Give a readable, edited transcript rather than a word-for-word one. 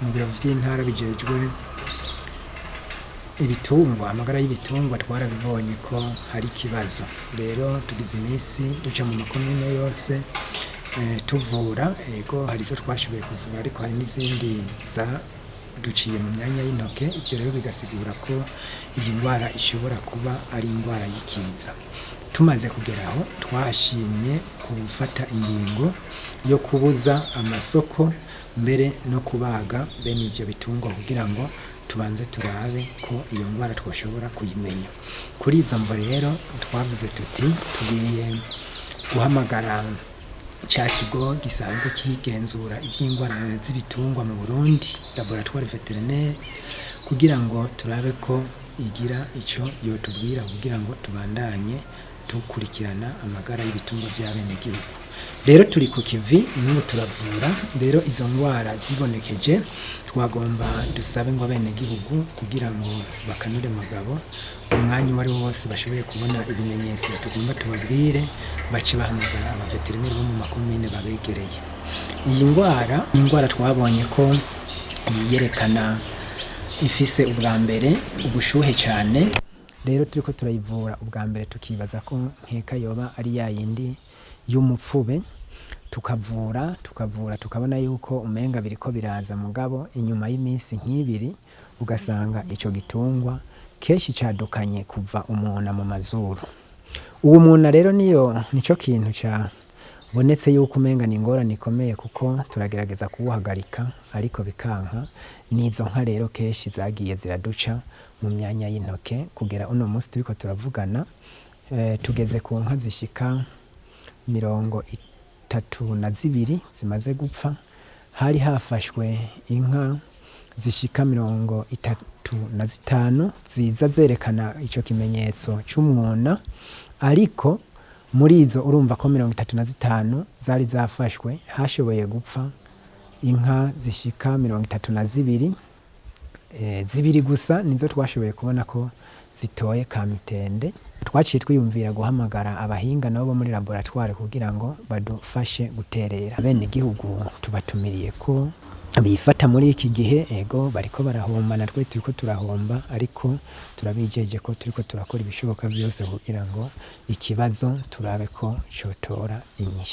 Mu biro vy'intara bijejwe ibitungwa, amagara y'ibitungwa, twarabibonye ko hari ikibazo. Rero tugize iminsi duca mu makomine yose tuvura. Ego, hari izo twashoboye kuvura, ariko hari n'izindi zaduciye mu myanya y'intoke. Ivyo rero bigasigura ko iyi ndwara ishobora kuba ari indwara y'ikiza. Tumaze kugera aho, twashimye gufata ingingo yo kubuza amasoko, mbere no kubaga bene ivyo bitungwa, kugira ngo tubanze turabe ko iyo ndwara twoshobora kuyimenya. Kuri izo mvo rero twavuze tuti tugiye guhamagara ca kigo gisanzwe kigenzura ivy'indwara z'ibitungwa mu Burundi, laboratoire vétérinaire, kugira ngo turabe ko igira ico yotubwira, kugira ngo tubandanye dukurikirana amagara y'ibitungwa vy'abenegihugu. Rero turi ku kivi, n'ubu turavura. Rero izo ndwara zibonekeje, twagomba dusabe ngo abenegihugu, kugira ngo bakanure magabo, umwanya uwo ari wo wose bashoboye kubona ibimenyetso tugomba tubabwire, bace bahamagara abaveterineri bo mu makomine babegereye. Iyi ndwara ni indwara twabonye ko yiyerekana ifise ubwa mbere ubushuhe cyane. Rero turiko turayivura, ubwa mbere tukibaza ko nkeka yoba ari ya yindi y'umupfube. Tukavura, tukavura, tukabona yuko umenga biriko biraza, mugabo inyuma y'iminsi nk'ibiri ugasanga ico gitungwa kenshi cadukanye kuva umwuna mu mazuru. Uwo mwuna rero niyo nico kintu cabonetse yuko umenga ni ingorane ikomeye, kuko turagerageza kuwuhagarika ariko bikanka. N'izo nka rero kenshi zagiye ziraduca mu myanya y'intoke. Kugera uno munsi turiko turavugana, tugeze ku nka zishika 32 zimaze gupfa. Hari hafashwe inka zishika 35 ziza zerekana ico kimenyetso c'umwuna, ariko muri izo urumva ko 35 zari zafashwe, hashoboye gupfa inka zishika 32. Zibiri gusa nizo twashoboye kubona ko zitoye kamitende. Twaciye twiyumvira guhamagara abahinga nabo bo muri laboratoire kugira ngo badufashe guterera. Bene igihugu tubatumiriye ko bifata muri iki gihe. Ego, bariko barahomba, natwe turiko turahomba, ariko turabijeje ko turiko turakora ibishoboka byose kugira ngo ikibazo turabe ko cotora inyishu.